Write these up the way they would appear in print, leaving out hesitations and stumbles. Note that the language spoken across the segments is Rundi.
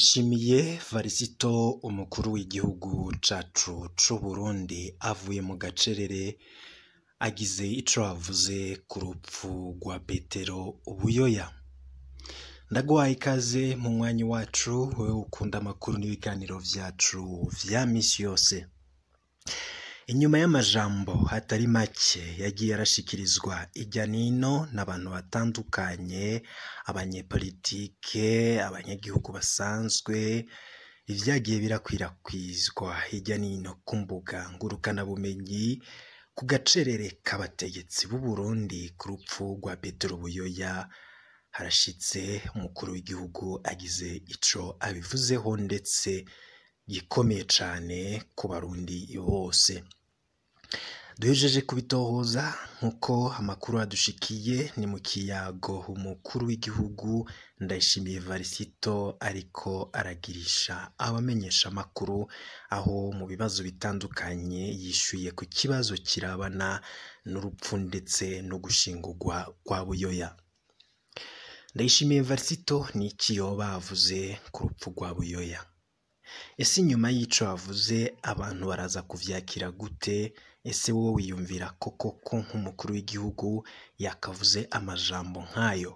Ndayishimiye Varisito umukuru w'igihugu cacu c'Uburundi avuye mu gacerere agize ico avuze ku rupfu rwa Petero Buyoya. Ndaguhaye ikaze mu mwanya wacu wewe ukunda amakuru n'ibiganiro vyacu vya misi yose. Inyuma y'amajambo atari make yagiye arashikirizwa irya nino n'abantu batandukanye, abanyepolitike, abanyagihugu basanzwe, ivyagiye birakwirakwizwa hirya nino ku mbuga ngurukanabumenyi ku gacerere k'abategetsi b'u Burundi ku rupfu rwa Petero Buyoya, harashitse umukuru w'igihugu agize ico abivuzeho ndetse gikomeye cane ku Barundi bose. Duhejeje kubitohoza nkuko amakuru adushikiye ni mu kiyago umukuru w'igihugu Ndayishimiye Varisito ariko aragirisha abamenyesha amakuru aho mu bibazo bitandukanye yishuye ku kibazo kirabana n'urupfu ndetse no gushingurwa kwa Buyoya. Ndayishimiye Varisito ni iki yoba avuze ku rupfu rwa Buyoya? Ese inyuma y'ico avuze abantu baraza kuvyakira gute? Ese wowe wiyumvira koko ko nk'umukuru w'igihugu yakavuze amajambo nk'ayo?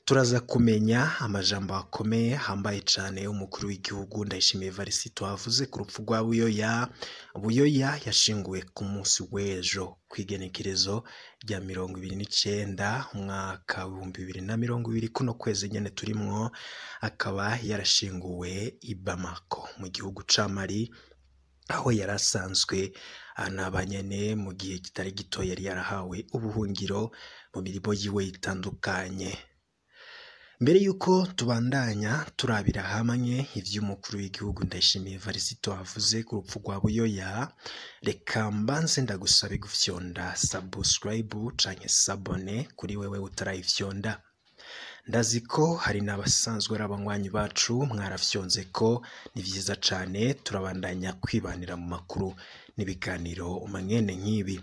Turaza kumenya amajambo akomeye hambaye cane umukuru w'igihugu Ndayishimiye Varisito avuze ku rupfu rwa Buyoya. Buyoya yashinguwe ku munsi w'ejo kw'igenekerezo rya 29 umwaka 2020 kuno kwezi nyene turimwo, akaba yarashinguwe i Bamako mu gihugu ca Mali, aho yari asanzwe anabanyene mu gihe kitari gito yari yarahawe ubuhungiro mu mirimo yiwe itandukanye. Mbere yuko tubandanya turabira hamwe ivy'umukuru w'igihugu Ndayishimiye Varisito avuze ku rupfu rwa Buyoya, reka mbanze ndagusabe gufyonda subscribe canke sabone kuri wewe utarayifyonda. Ndazi ko hari n'abasanzwe ari abanywanyi bacu mwarafyonze ko ni vyiza cane, turabandanya kwibanira mu makuru n'ibiganiro mwene nk'ibi.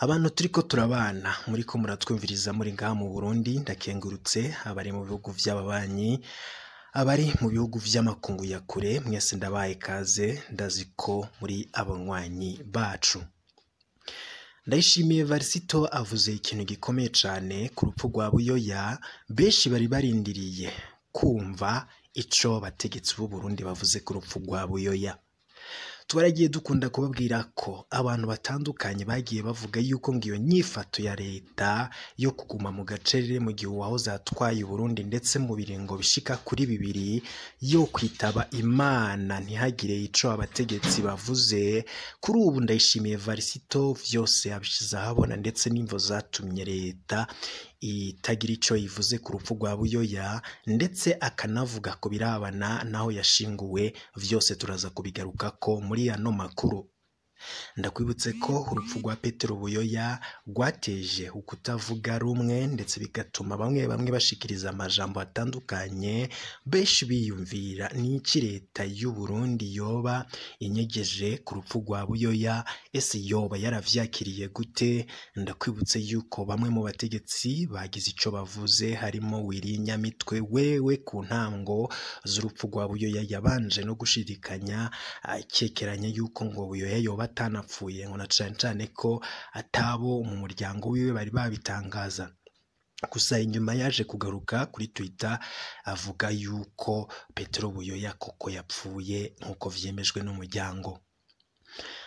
Abantu turiko turabana muriko muratwumviriza muri ngaha mu Burundi, ndakengurutse abari mu bihugu vy'ababanyi, abari mu bihugu vy'amakungu ya kure, mwese ndabaye kaze, ndazi ko muri abanywanyi bacu. Ndayishimiye Varisito avuze ikintu gikomeye cane ku rupfu rwa Buyoya, benshi bari barindiriye kumva ico abategetsi b'u Burundi bavuze ku rupfu rwa Buyoya. Twaragiye dukunda kubabwira ko abantu batandukanye bagiye bavuga yuko ngo iyo nyifato ya leta yo kuguma mu gacerere mu gihe uwahoze atwaye Burundi ndetse mu biringo bishika kuri bibiri yo kwitaba Imana ntihagire ico abategetsi bavuze. Kuri ubu Ndayishimiye Varisito vyose abishize ahabona ndetse n'imvo zatumye leta itagira ico ivuze ku rupfu rwa Buyoya, ndetse akanavuga ko birabana naho yashinguwe, vyose turaza kubigarukako muri ano makuru. Ndakwibutse ko urupfu rwa Petero Buyoya rwateje ukutavuga rumwe ndetse bigatuma bamwe bamwe bashikiriza amajambo atandukanye, benshi biyumvira n'iki leta y'u Burundi yoba inyegeje ku rupfu rwa Buyoya, ese yoba yaravyakiriye gute? Ndakwibutse yuko bamwe mu bategetsi bagize ico bavuze, harimo Willy Nyamitwe wewe ku ntango z'urupfu rwa Buyoya yabanje no gushidikanya akekeranya yuko ngo Buyoya yoba atanapfuye, ngo na cane cane ko atabo mu muryango wiwe bari babitangaza. Gusa inyuma yaje kugaruka kuri Twitter avuga yuko Petero Buyoya koko yapfuye nkuko vyemejwe n'umuryango.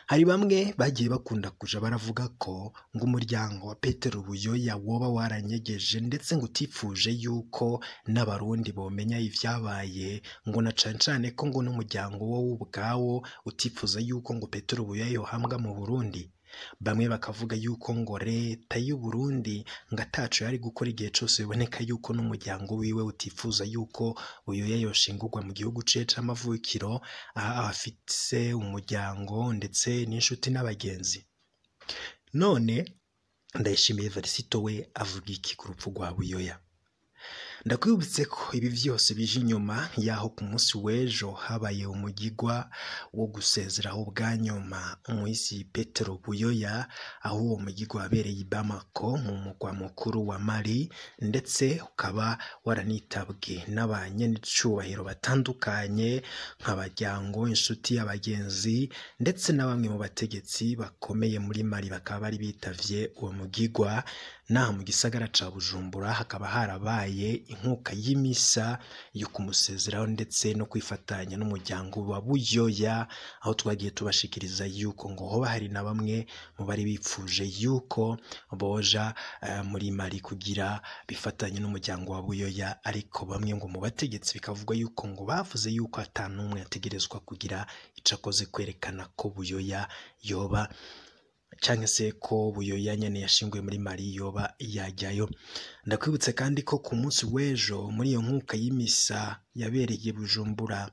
Hari bamwe bagiye bakunda kuja baravuga ko ngo umuryango wa Petero Buyoya woba waranyegeje ndetse ngo utifuje yuko n'Abarundi bomenya ivyabaye, ngo na cane cane ko ngo n'umuryango wo ubwawo utifuza yuko ngo Petero Buyoya yohambwa mu Burundi. Bamwe bakavuga yuko ngo leta y'u Burundi ngo ataco yari gukora igihe cose biboneka yuko n'umuryango wiwe utifuza yuko Buyoya yoshingurwa mu gihugu ciwe c'amavukiro, aho afise umuryango ndetse n'inshuti n'abagenzi. None Ndayishimiye Varisito we avuga iki ku rupfu rwa Buyoya? Ndakwibutse ko ibi vyose bije inyuma yaho ku munsi w'ejo habaye umugigwa wo gusezeraho bwa nyuma umuhisi Petero Buyoya, aho uwo mugigwa wabereye i Bamako mu mugwa mukuru wa Mali, ndetse ukaba waranitabwe n'abanyenicubahiro batandukanye nk'abaryango, inshuti, abagenzi ndetse na bamwe mu bategetsi bakomeye muri Mali bakaba bari bitavye uwo mugigwa. Naha mu gisagara ca Bujumbura hakaba harabaye inkuka y'imisa yo kumusezeraho ndetse no kwifatanya n'umuryango wa Buyoya, aho twagiye tubashikiriza yuko ngo hoba hari na bamwe mu bari bipfuje yuko boja muri Mali kugira bifatanye n'umuryango wa Buyoya, ariko bamwe ngo mu bategetsi bikavugwa yuko ngo bavuze yuko ata n'umwe yategerezwa kugira ico akoze kwerekana ko Buyoya yoba canke se ko Buyoya nyene yashinguye muri Mali yoba yajyayo. Ndakwibutse kandi ko ku munsi w'ejo muri iyo nkuka y'imisa yabereye Bujumbura,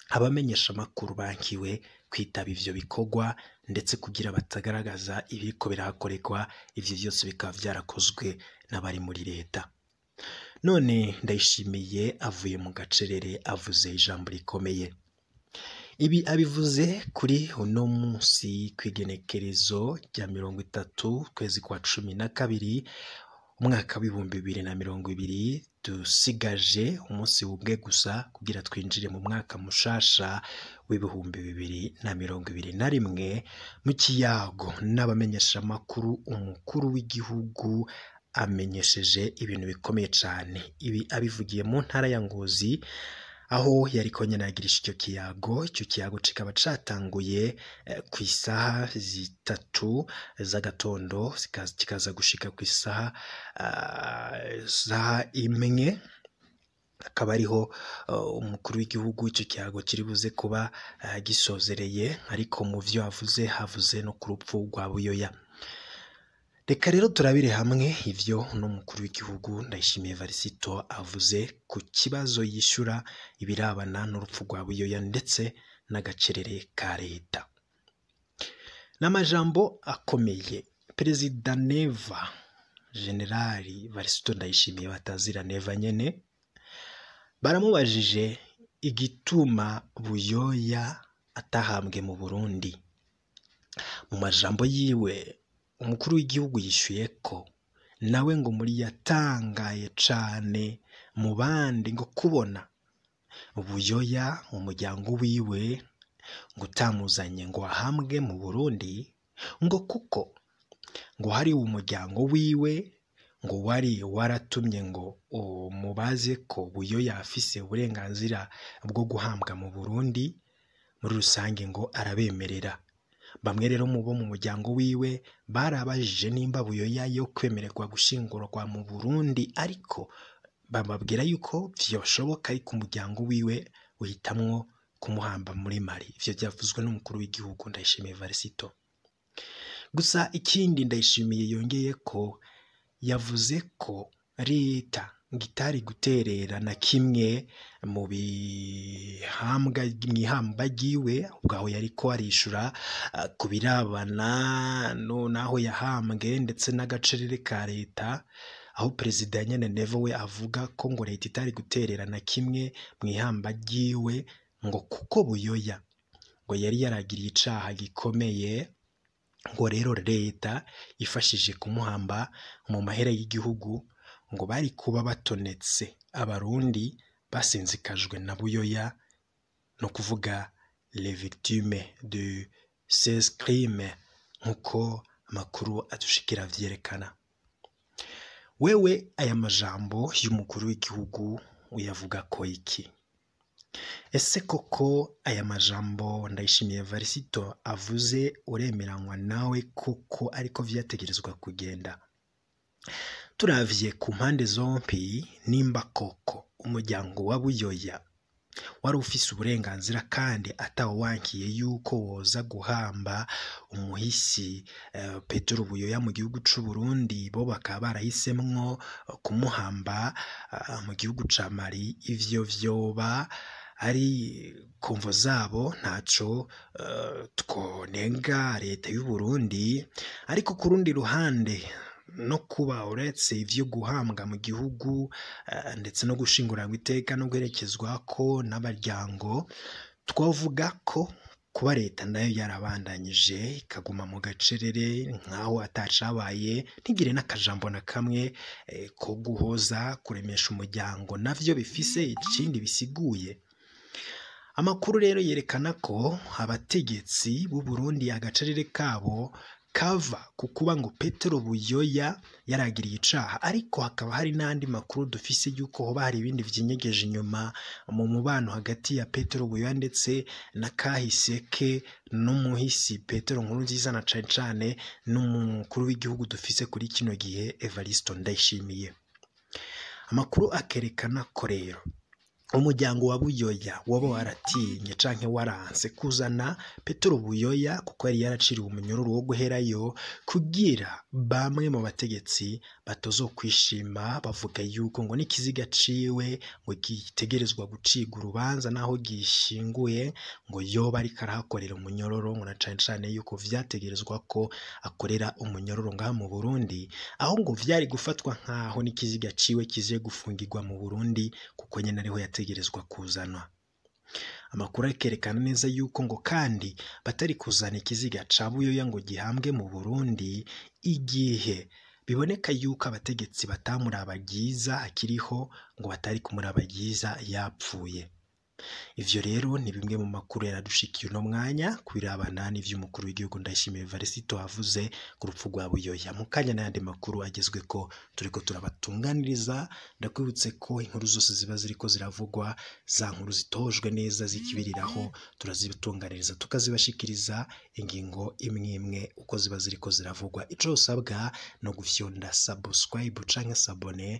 abamenyesha amakuru bankiwe kwitaba ivyo bikorwa ndetse kugira batagaragaza ibiriko birahakorerwa, ivyo vyose bikaba vyarakozwe n'abari muri leta. None Ndayishimiye avuye mu gacerere avuze ijambo rikomeye. Ibi abivuze kuri uno munsi kw'igenekerezo rya 30 kwezi kwa 12 umwaka w'2020, dusigaje umunsi umwe gusa kugira twinjire mu mwaka mushasha w'2021. Mu kiyago n'abamenyeshamakuru, umukuru w'igihugu amenyesheje ibintu bikomeye cane. Ibi abivugiye mu ntara ya Ngozi, aho yariko nyene agirisha icyo kiyago. Icyo kiyago kikaba catanguye ku isaha 3 z'agatondo, kikaza gushika ku isaha 1, akaba ariho umukuru w'igihugu icyo kiyago kiri buze kuba gisozereye. Ariko mu vyo avuze, havuze no ku rupfu rwa Buyoya. Reka rero turabire hamwe ivyo n'umukuru w'igihugu Ndayishimiye Varisito avuze ku kibazo yishura ibirabana n'urupfu rwa Buyoya ndetse n'agacerere ka leta. N'amajambo akomeye Perezida Neva, Generali Varisito Ndayishimiye batazira Neva nyene, baramubajije igituma Buyoya atahambwe mu Burundi. Mu majambo yiwe umukuru w'igihugu yishuye ko nawe ngo muri yatangaye cane mu bandi ngo kubona Buyoya umuryango wiwe ngo utamuzanye ngo ahambwe mu Burundi, ngo kuko ngo hari umuryango wiwe ngo wari waratumye ngo umubaze ko Buyoya afise uburenganzira bwo guhambwa mu Burundi muri rusange, ngo arabemerera. Bamwe rero mu bo mu muryango wiwe barabajije nimba Buyoya yo kwemererwa gushingurwa mu Burundi, ariko bababwira yuko vyoshoboka, ariko umuryango wiwe uhitamwo kumuhamba muri Mali. Ivyo vyavuzwe n'umukuru w'igihugu Ndayishimiye Varisito. Gusa ikindi Ndayishimiye yongeye ko yavuze ko leta ngitari guterera na kimwe mu bihambwa mwihamba ryiwe, ubwaho yariko arishura ku birabana naho yahambwe ndetse n'agacerere ka leta, aho Perezida nyene Neva we avuga ko ngo leta itari guterera na kimwe mwihamba ryiwe, ngo kuko Buyoya ngo yari yaragiriye icaha gikomeye, ngo rero leta ifashije kumuhamba mu mahera y'igihugu ngo bari kuba batonetse abarundi basinzikajwe na Buyoya, no kuvuga les victimes de ces crimes nkuko amakuru adushikira vyerekana. Wewe aya majambo y'umukuru w'igihugu uyavuga ko iki? Ese koko aya majambo Ndayishimiye Varisito avuze uremeranywa nawe koko ariko vyategerezwa kugenda? Turavye ku mpande zompi, nimba koko umuryango wa Buyoya wari ufise uburenganzira kandi atawankiye yuko woza guhamba umuhisi Petero Buyoya mu gihugu c'u Burundi, bo bakaba barahisemwo kumuhamba mu gihugu ca Mali, ivyo vyoba ari kumvo zabo, ntaco twonenga leta y'u Burundi. Ariko ku rundi ruhande no kuba uretse ivyo guhambwa mu gihugu ndetse no gushinguranwa iteka no guherekezwa ko n'abaryango, twavuga ko kuba leta nayo yarabandanyije ikaguma mu gacerere nkaho atacabaye, ntigire n'akajambo na kamwe ko guhoza kuremesha umuryango, navyo bifise ikindi bisiguye. Amakuru rero yerekana ko abategetsi b'u Burundi agacerere kabo kava ku kuba ngo Petero Buyoya yaragiriye icaha, ariko hakaba hari n'andi makuru dufise yuko hoba hari ibindi vyinyegeje inyuma mu mubano hagati ya Petero Buyoya ndetse na kahise ke n'umuhisi Petero Nkurunziza, na cane cane n'umukuru w'igihugu dufise kuri kino gihe Evariste Ndayishimiye. Amakuru akerekana ko rero umuryango wa Buyoya waba waratinye canke waranse kuzana Petero Buyoya kuko yari yaraciriwe umunyururu wo guherayo, kugira bamwe mu bategetsi batazokwishima bavuga yuko ngo n'ikiziga ciwe ngo gitegerezwa gucibwa urubanza naho gishinguye, ngo yoba ariko arahakorera umunyororo, ngo na cane cane yuko vyategerezwa ko akorera umunyororo ngaha mu Burundi, aho ngo vyari gufatwa nkaho n'ikiziga ciwe kije gufungirwa mu Burundi kuko nyene ariho yategerezwa kuzanwa. Amakuru akerekana neza yuko ngo kandi batari kuzana ikiziga ca Buyoya ngo gihambwe mu Burundi igihe biboneka yuko abategetsi batamuraba ryiza akiriho, ngo batari kumuraba ryiza yapfuye. Ivyo rero ni bimwe mu makuru yaradushikiye uno mwanya kubirabana n'ivy'umukuru w'igihugu Ndayishimiye Evariste avuze ku rupfu rwa Buyoya. Mu kanya n'ayandi makuru agezweko turiko turabatunganiriza. Ndakwibutse ko inkuru zose ziba ziriko ziravugwa, za nkuru zitojwe neza zikibiriraho, turazibatunganiriza tukazibashikiriza ingingo imwe imwe uko ziba ziriko ziravugwa. Ico usabwa no gufyonda subscribe canke s'abonner.